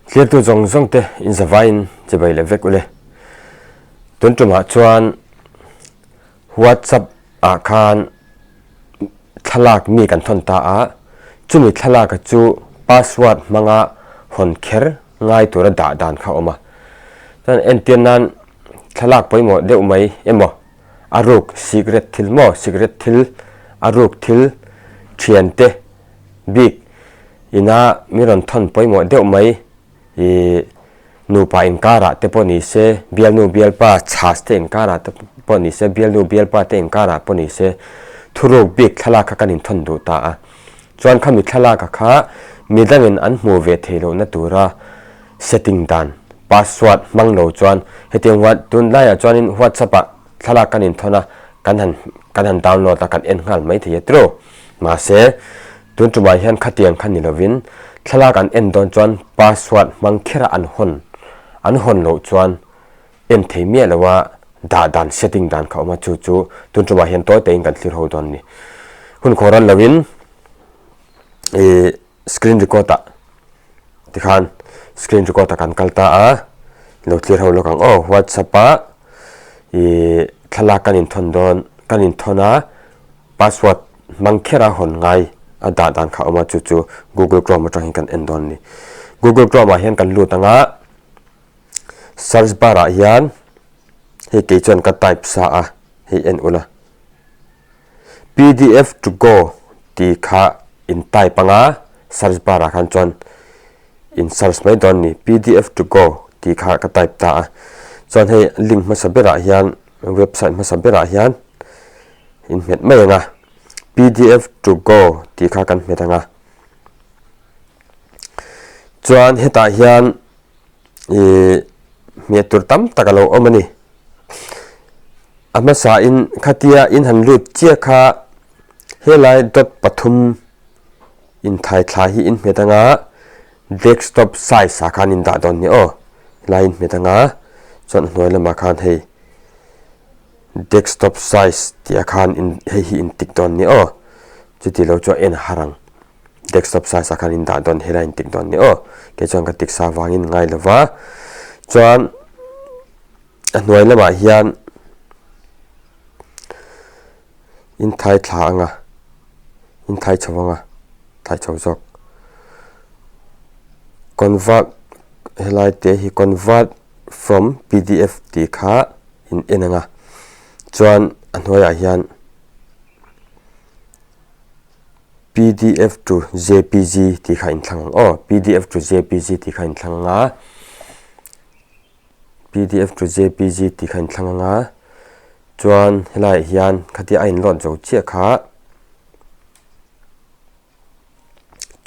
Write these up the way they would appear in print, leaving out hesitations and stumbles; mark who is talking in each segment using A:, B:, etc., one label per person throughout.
A: Thlirtu zawng zawng te in zavaiin chibai leh vek ule. Tun tumah chuan WhatsApp ah khan thlalak mi kan thawn ta a, chumi thlalaka chu password hmanga hawn kher ngai tura dah dan kha a awm a. Chuan entir nan thlalak pawimawh deuh mai emaw a ruk secret thil maw secret thil a ruk thil thiante bik ina mi rawn thawn pawimawh deuh mai ih nupa inkarah te pawh ni se bialnu bialpa chhas te inkarah te pawh ni se bialnu bialpa te inkarah pawh ni se thuruk bik thlalak kha kan inthawn duh ta a chuan khami thlalak a kha midangin an hmuh ve theih lohna tura setting dan password hmang lo chuan hetiang huan tunlaiah chuanin whatsapp ah thlalak kan inthawn a kan han kan han download a kan en nghal mai thei a tiraw mahse Tun tumah hian khatiang kha ni lovin thlalak an en dawn chuan password hmang khera an hawn an hawn loh chuan en thei miah lo a, dah dan setting dan kha awm a, chu chu tun tumah hian tawi takin kan thlir ho dawn a ni. Hun khawh ran lovin ih screen record ah tikhan screen record ah kan kal ta a, lo thlir ho lawk ang aw whatsapp ah ih thlalak kan inthawn dawn kan inthawn a. Password hmang khera hawn ngai a dah dan kha a awm a, chu chu Google Chrome atang hian kan en dawn a ni. Google Chrome ah hian kan lut ang a, search bar ah hian hei kei chuan ka type sa a, hei en ula. Pdf to go tih kha in type ang a, search bar ah khan chuan in search mai dawn a ni. Pdf to go tih kha ka type ta a, chuan hei link hmasa berah hian website hmasa berah hian in hmet mai ang a, pdf to go tih kha kan hmet ang a. Chuan hetah hian ih hmeh tur tam tak a lo awm a ni. A hmasa in khatia in han lut chiah kha helai dot pathum inthai thla hi in hmet ang a, desktop size ah khan in dah dawn ni aw. Helai in hmet ang a, chuan a hnuai lamah khan hei. Desktop size tih ah khan in hei hi in tik dawn ni aw chuti lo chuan en har ang desktop size ah khan in dah dawn helai in tik dawn ni aw kei chuan ka tik sa vangin ngai lo va chuan a hnuai lamah hian in thai thla ang a in thai chho ang a thai chho zawk convert helai te hi convert from pdf tih kha. in en ang a chuan a hnuaiah hian pdf to jpg tih kha in thlang ang aw pdf to jpg tih kha in thlang ang a pdf to jpg tih kha in thlang ang a chuan helaiah hian khatia a in load zo chiah kha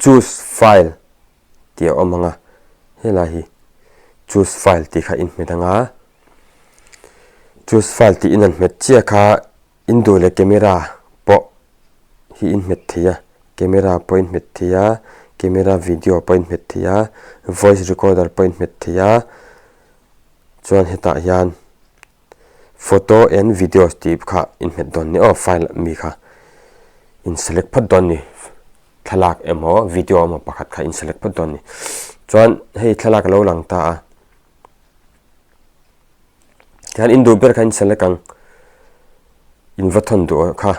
A: choose file. tih a awm ang a, helai hi choose file tih kha in hmet ang a, choose file tih in an hmet chiah kha in duh leh camera pawh hi in hmet thei a, camera pawh in hmet thei a, camera video pawh in hmet thei a, voice recorder pawh in hmet thei a, chuan hetah hian. Photo and videos tih kha in hmet dawn ni aw file mi kha in select phawt dawn ni thlalak emaw video emaw pakhat kha in select phawt dawn ni chuan hei thlalak a lo lang ta a tihian in duh ber kha in select ang in va thawn duh kha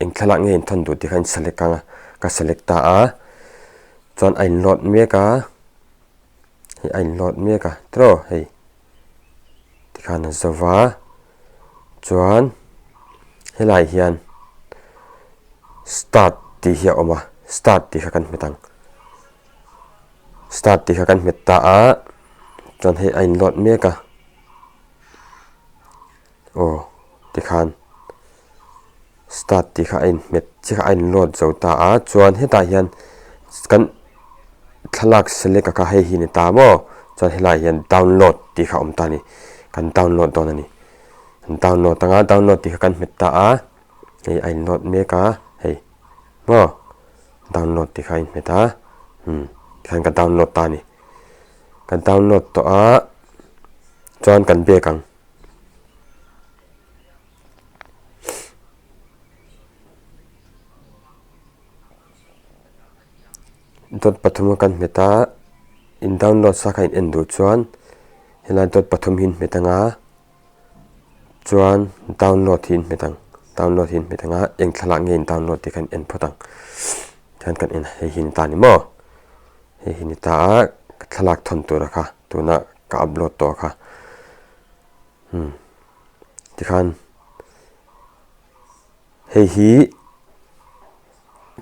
A: eng thlalak nge in thawn duh tih kha in select ang a ka select ta a chuan a in load mek a hei a in load mek a tiraw hei. Tikhan a zo va, chuan helaiah hian start tih hi a awm a, start tih kha kan hmet ang. Start tih kha kan hmet ta a, chuan hei a in load mek a, aw tikhan start tih kha a inhmet chiah a a in load zo ta a chuan hetah hian kan thlalak select a kha hei hi ni ta maw chuan helaiah hian download tih kha a awm ta a ni kan download dawn a ni kan download ang a download tih kha kan hmet ta a hei a in load mek a hei maw download tih kha a inhmet a umm tikhan ka download ta a ni ka download tawh a chuan kan bag ang. Dawt pathum a kan hmet a. In download sa kha in en duh chuan helai dot pathum hi in hmet ang a chuan download hi in hmet ang download hi in hmet ang a eng thlalak nge in download tih kha in en phawt ang tihian kan en a hei hi ni ta a ni maw hei hi ni ta a thlalak thawn tur a kha tuna ka upload tawh kha umm tikhan hei hi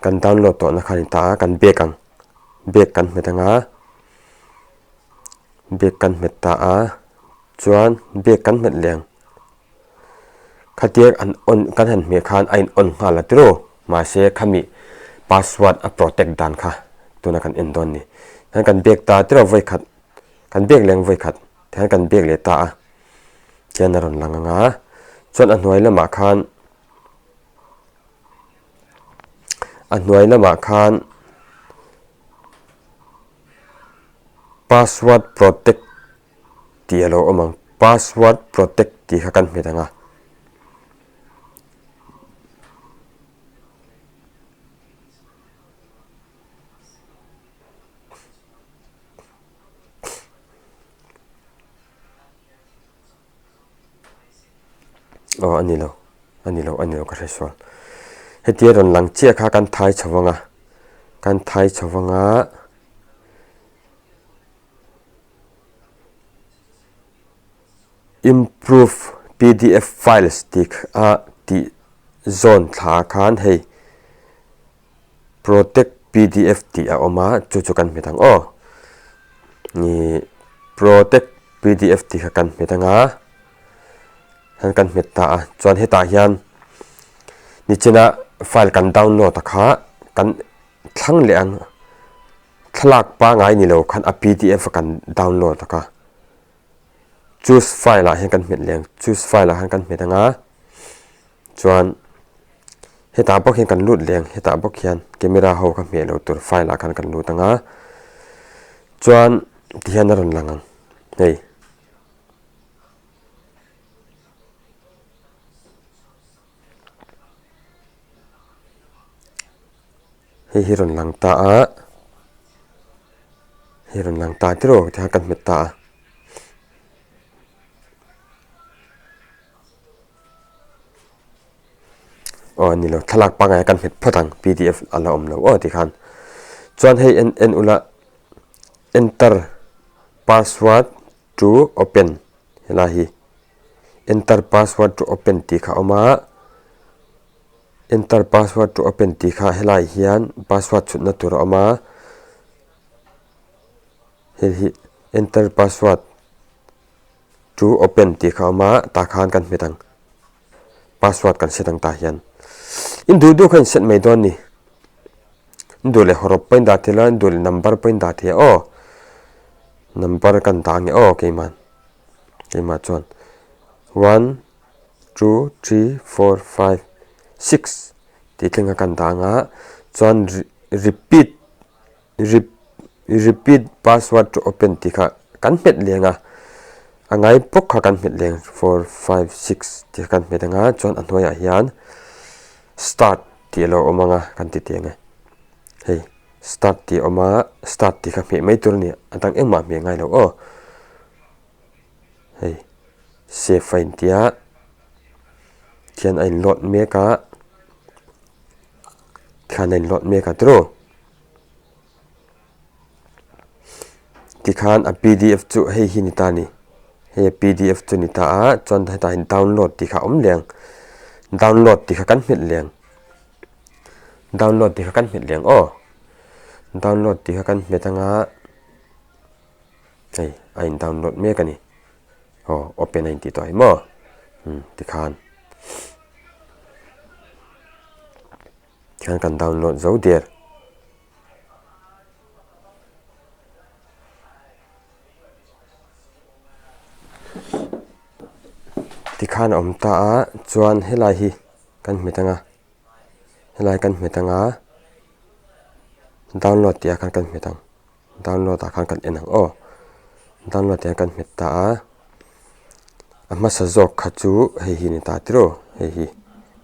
A: kan download tawhna kha a ni ta a kan bag ang. Bag kan hmet anga bag kan hmet ta a chuan bag kan hmet leh ang khatia an on kan han hmeh khan a in on nghal a tiraw mahse khami password a protect dan kha tuna kan en dawn a ni hian kan bag ta tiraw vawi khat kan bag leh ang vawi khat tihian kan bag leh ta a tihian a rawn lang anga chuan a hnuai lamah khan. A hnuai lamah khan password protect tih a lo awm ang password protect tih kha kan hmet ang a. Aw a ni lo a ni lo a ni lo ka hre sual hetia rawn lang chiah kha kan thai chho vang a kan thai chho vang a improve pdf files tih a tih zawn thla khan hei protect pdf tih a awm a chu chu kan hmet ang aw ih protect pdf tih kha kan hmet ang a hian kan hmet ta a chuan hetah hian nichina file kan download a kha kan thlang leh ang thlalak pangai ni lo khan a pdf a kan download a kha choose file ah hian kan hmet leh ang choose file ah hian kan hmet ang a. Chuan hetah bawk hian kan lut leh ang hetah bawk hian camera ho kha hmeh loh tur file ah khan kan lut ang a chuan tihian a rawn lang ang hei. Hei hi rawn lang ta a hei rawn lang ta tiraw tihian kan hmet ta a. Aw ni lo thlalak pangngai kan hmet phawt ang pdf a la awm lo aw tikhan chuan hei en en ula enter password to open helai hi enter password to open tih kha a awm a enter password to open tih kha helai hian password chhutna tur a awm a hei hi enter password. Chu open tih kha a awm a tah khan kan hmet ang password kan set ang tah hian in duh duh kha in set mai dawn a ni in duh leh hawrawp pawh in dah thei lo a in duh leh number pawh in dah thei a aw number kan dah ang e aw keimah keimah chuan one two three four five six tih thleng kha kan dah ang a chuan repeat. Repeat password to open tih kha kan hmet leng a, a ngai bawk kha kan hmet leng four five six tih kha kan hmet ang a chuan a hnuaiah hian start tih a lo awm ang a kan ti teh ang e hei start tih a awm a start tih kha hmeh mai tur a ni a dang engmah hmeh ngai lo aw hei save a intia khian a in load mek a khian a in load mek a tiraw. Tikhan a pdf chu hei hi ni ta a ni hei a pdf chu ni ta a chuan hetah hian download tih kha a awm leh ang download tih kha kan hmet leh ang download tih kha kan hmet leh ang aw download tih kha kan hmet ang a hei a in download mek a ni aw open a intih tawh hi maw umm tikhan. Khian kan download zo der. Tikhan a awm ta a chuan helai hi kan hmet ang a helai kan hmet ang a download tih ah khan kan hmet ang. Download ah khan kan en ang aw. Download hian kan hmet ta a. A hmasa zawk kha chu hei hi ni ta tiraw hei hi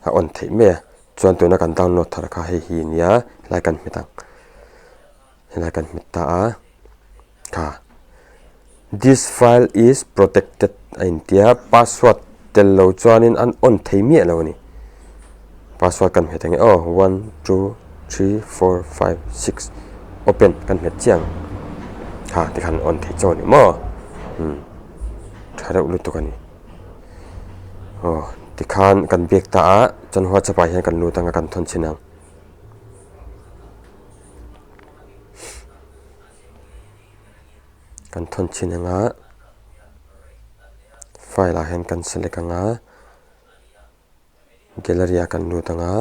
A: a on theih mai a. Chuan tuna kan download thar kha hei hi nia helai kan hmet ang. Helai kan hmet ta a kha. This file is protected a intia, password tel lo chuanin an on thei miah lo a ni. Password kan hmet ang e aw, one, two, three, four, five, six, open kan hmet chiah ang. Ha tikhan an on thei chaw a ni maw? Umm tha reuh lutuk a ni. Aw tikhan kan biak ta a, chuan whatsapp ah hian kan lut ang a kan thawn chhin ang. Kan thawn chhin ang a, file ah hian kan select ang a, gallery ah kan lut ang a.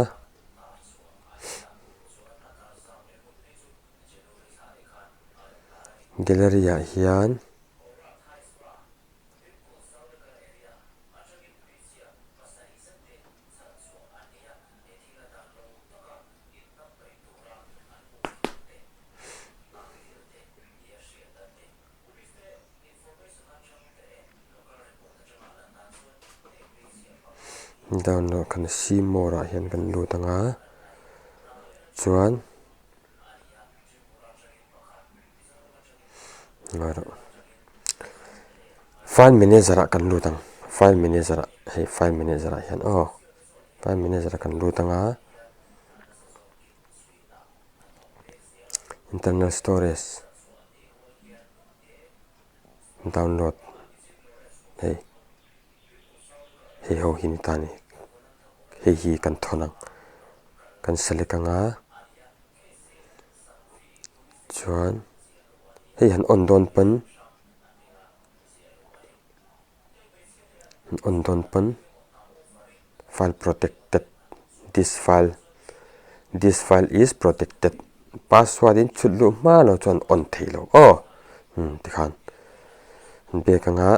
A: Gallery ah hian. Download kan see more ah hian kan lut ang a chuan file manager ah kan lut ang file manager ah hei file manager ah hian aw file manager ah kan lut ang a. Internal storage download hei hei ho hi ni ta ni hei hi kan thawn ang kan select ang a chuan hei han on dawn pawn. On dawn pawn file protected this file this file is protected password in chhut luh hma lo chuan on theih loh aw umm tikhan an pek anga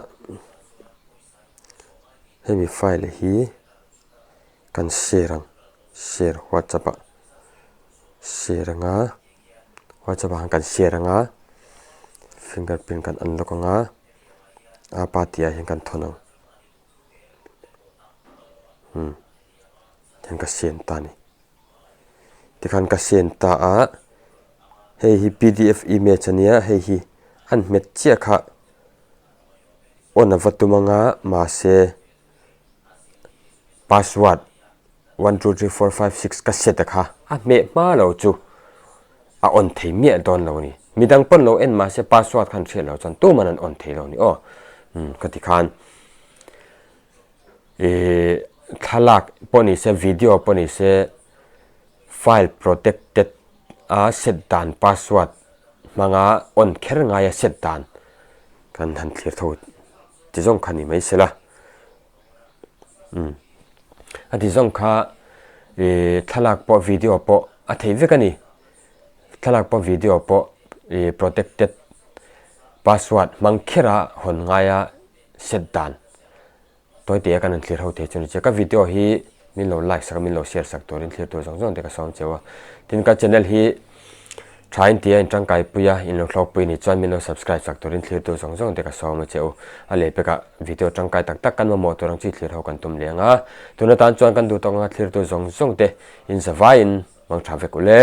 A: hemi file hi kan share ang share whatsapp ah share anga whatsapp ah khan kan share anga fingerprint kan unlock anga. A pa tih ah hian kan thawn ang umm hian ka send ta a ni tikhan ka send ta a hei hi pdf image a nia hei hi an hmet chiah kha on a va tum anga mahse password. One two three four five six ka set a kha a hmeh hma lo chu a on thei miah dawn lo a ni. Midang pawn lo en mahse password khan hriat loh chuan tuman an on thei lo a ni aw. Umm ka ti khan ihh thlalak pawh ni se video pawh ni se file protected a set dan password hmanga on kher ngai a set dan kan han thlir tho ti zawng kha ni mai sela. Umm a ti zawng kha ih thlalak pawh video pawh a thei vek a ni thlalak pawh video pawh ih protected password hmang kher a hawn ngai a set dan tawi te a kan han thlir ho thei chu ni che ka video hi min lo like sak a min lo share sak turin thlir tur zawng zawng te ka sawm cheu a tin ka channel hi Tha in tia in tangkai pui a, in lo hlawk pui ni chuan min lo subscribe chak turin thlirtu zawng zawng te ka sawm a che u. A lehpekah video tangkai tak tak kan mamawh tur ang chi thlir ho kan tum leh ang a. Tun atan chuan kan duh tawk anga thlirtu zawng zawng te in zavaiin mang tha vek u le.